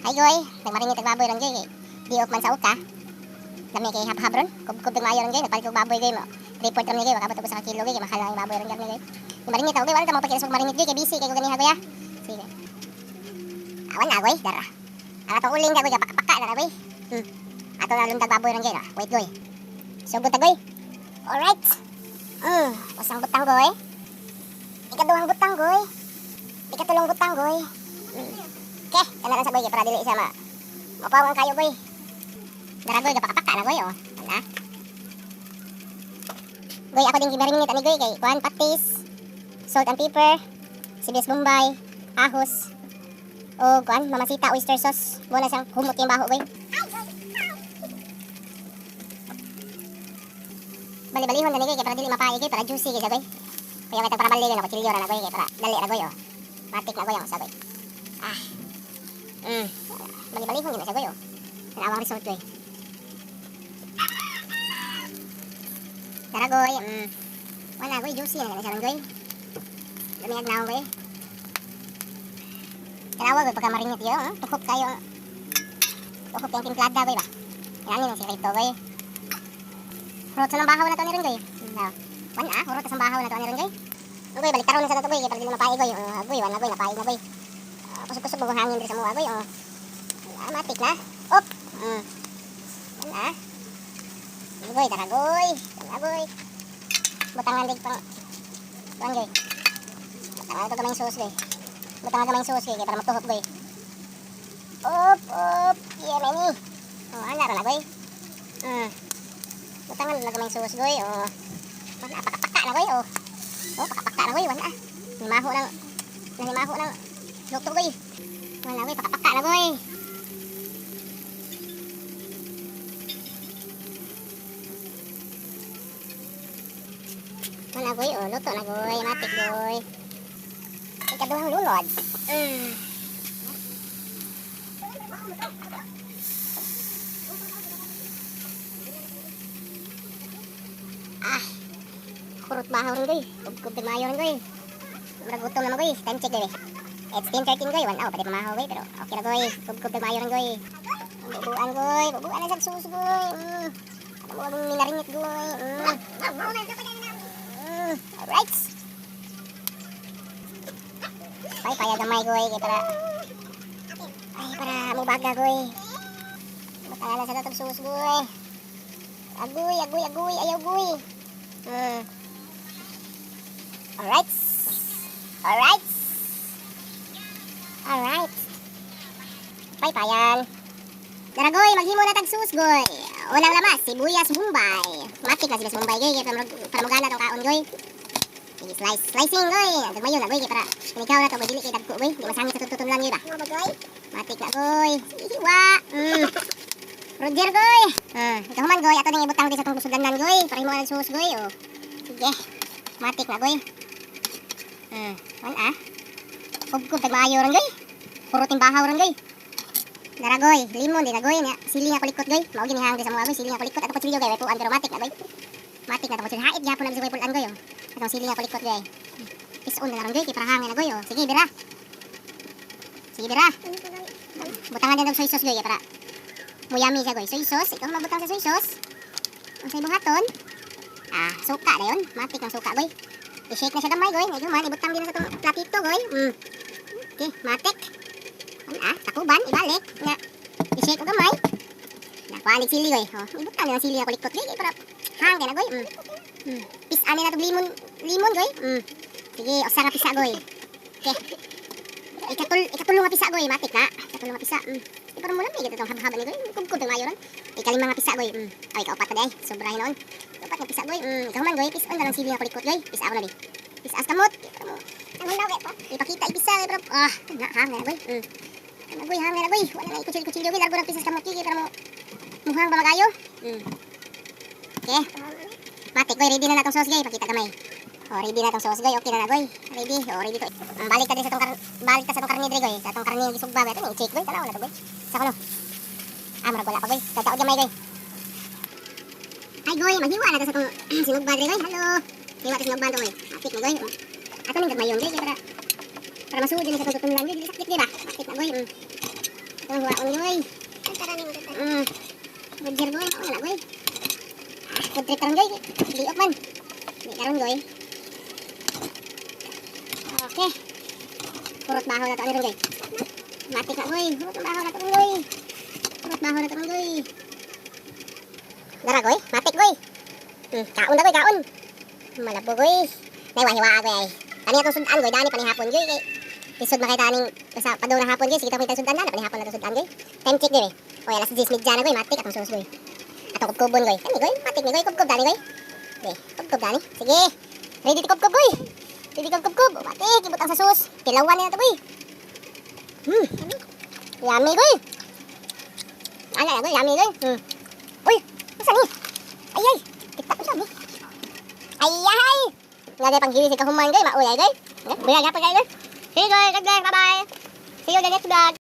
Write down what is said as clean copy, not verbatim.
Hi goy, nagmarinate og baboy ron goy kay di off man sa uka. Lami kay hab-hab ron, kubkob maayo ron goy, nagpalit og baboy goy mo. 3/4 ron goy, makabot og usa ka kilo goy kay mahal ang baboy ron goy goy. Marinate ako goy, wala ta mo pagkilas og marinate goy kay busy kay ko ganiha goy ah. Sige. Awan na goy, dara. Ang atong uling goy gapaka-paka na goy. Ato na lundag baboy ron goy na. Wait goy. Sugod ta goy. Alright. Usang butang goy. Ikaduhang butang goy. Ikatulong butang goy. Okay, kana lang sa goy kay para dili siya ma mapaw ang kayo goy. Dara goy, gapakapaka na goy oh. Ana. Goy, ako din gimarinate ani goy kay kuan, patis, salt and pepper, sibuyas bombay, ahos, o kuan, Mamasita oyster sauce. Mo na siyang humot yung baho goy. Bali-balihon na ni goy kay para dili mapaay goy, para juicy kay siya goy. Kaya kitang para bali goy, kutsilyo ra na goy kay para dali ra goy oh. Matik na goy ang usa goy. Ah. Bali-balihon yun na siya goy oh. Tanawang result goy. Tara goy. Wala goy, juicy na siya ron goy. Lumiyag na ako goy. Tanawa goy pagka marinate yun, oh. Tuhok kayo. Tuhok yung timplada goy ba. Yan yung sikreto goy. Hurot sa ng bahaw na to ni ron goy. No. Wan ah, hurot sa bahaw na to ni ron goy. Goy, balik taron na sa to goy kay para dili mapaay goy. Oh, goy, wala goy, napaay na goy. Kusog-kusog mo hangin diri sa mua goy. Oh. Ah, matik na. Op. Yan ah. Goy, tara goy. Tara goy. Butangan dig pang kuan goy. Butangan ito gamay sauce goy. Butangan gamay sauce goy kay para matuhok goy. Op, op. Yeah, many. Oh, ana ra na goy. Butangan na gamay sauce goy. Oh. Wala pakapaka na goy. Oh. Oh, pakapaka na goy. Wala. Nimaho ng nanimaho ng luto goy. Wala goy, pakapaka na goy. Wala goy, oh, luto na goy, matik goy. Ikaduhang lunod. Ah, kurot bahaw rin goy. Kubkub maayo rin goy. Murag gutom naman goy. Time check goy. It's 10:13 goy. 1 hour pati pamahaw goy. Pero okay ra goy. Kubkub maayo rin goy. Bubuan goy. Bubuan na sa sus goy. Ano mo ang minarinit goy. Alright. Ay, paya gamay goy. Kay para ay, para mubaga goy. Butangan na sa tatag sus goy. Agoy, agoy, agoy. Ayaw goy. Alright. Alright. Alright. Paypayan. Daragoy, maghimo na tag sus goy. Unang lamas, sibuyas bombay. Matik na sibuyas bombay goy kay para mugana tong kaon goy. Sige, slice, slicing goy. Gagmayo na goy kay para ikaw na to goy dili kay dagko goy. Di masangit sa tututun lang goy ba. Goy? Matik na goy. Hiwa. Roger goy. Ikaw man goy, ato ning ibutang di sa tong sudanan goy para himo ang sus goy oh. Sige. Matik na goy. Wan ah. Kubkub tag maayo ron goy. Puruting bahaw ron goy. Daragoy, limon din na goy nya. Sili nga kulikot goy. Mao gini hang sa mga goy, sili nga kulikot ato kutsilyo goy, way puan pero matik na goy. Matik na to kutsilyo. Hait gyapon na bisag way pulan goy oh. Atong sili nga kulikot goy. Pison na ron goy kay para hangin na goy oh. Sige bira. Sige bira. Butangan din og soy sauce goy para muyami siya goy. Soy sauce, ikaw mabutang sa soy sauce. Ang say buhaton. Ah, suka na yun. Matik ng suka goy. I-shake na siya gamay goy. Medyo man ibutang din na sa tong platito goy. Okay, matik. Ano ah, takuban, ibalik. Nga, i-shake og gamay. Nakuha sili goy. Oh, ibutang na ang sili nga kulikot goy kay para hang kay na goy. Pis-an na tong limon, limon goy. Sige, usa nga pisa goy. Okay. Ikatulong nga pisa goy, matik na. Ikatulong nga pisa. Di parang mo lang may itong hab-hab ni goy. Kubkub tong mayo ron. Ikalima nga pisa goy. Ay, ikaupat na di ay. Sobra noon. Ikaupat nga pisa goy. Ikaw man goy, pis-on na lang sili nga kulikot goy. Pisa ako na di. Pis-as kamot. Para mo. Ang hulaw kay pa. Ipakita ipisa kay pero ah, na hang na goy. Ana goy, hang na goy. Wala na ikutsilyo goy. Largo ng pisas kamot kay para mo muhang ba magayo. Okay. Matik goy, ready na natong sauce goy. Pakita gamay. Oh, ready na tong sauce goy. Okay na na goy. Ready. Oh, ready to. Balik ta din sa tong balik ta sa tong karne dre goy. Sa tong karne gisugba goy. Ato ni i-check goy. Tanaw na to goy. Sa kuno. Ah, murag wala pa goy. Tataod gamay goy. Ay goy, maghiwa na ta sa tong sinugba dre goy. Hello. Hiwa ta sinugba to goy. Matik ni goy. Ato ning gagmayon goy kay para masuod din sa tong tutunlan goy. Dili sakit di ba? Matik na goy. Atong huwaon, goy. Roger, goy, mao na, goy. Ah, food trip karon, goy. Liok man. Di karon, goy. Okay. Purot baho na to ani ron, goy. Matik na, goy. Purot baho na to, goy. Purot baho na to, goy. Dara, goy, matik, goy. Kaon na, goy, kaon. Malabo, goy. Nay hiwa goy ay. Kani atong sudan, goy, dani panihapon, goy, kay lisod makita aning sa padung na hapon, goy. Sige ta kita sudan na panihapon na sudan, goy. Time check, goy. Oy, alas 10:30 na, goy, matik atong sus, goy. Atong kubkubon, goy. Kani, goy, matik ni, goy, kubkob dani, goy. Goy, kubkob dani. Sige. Ready to kubkob, goy. Ready to kubkob. Matik ibutang sa sus. Kilawan na to, goy. Yummy, goy. Ala, goy, yummy, goy. Uy, unsa ni? Ay ay, kita ko sa ni. Ay ay. Nga day panghiwi si kahuman, goy, maulay, goy. Buya pa, goy. See you, goy, God bless, bye bye. See you in the next vlog.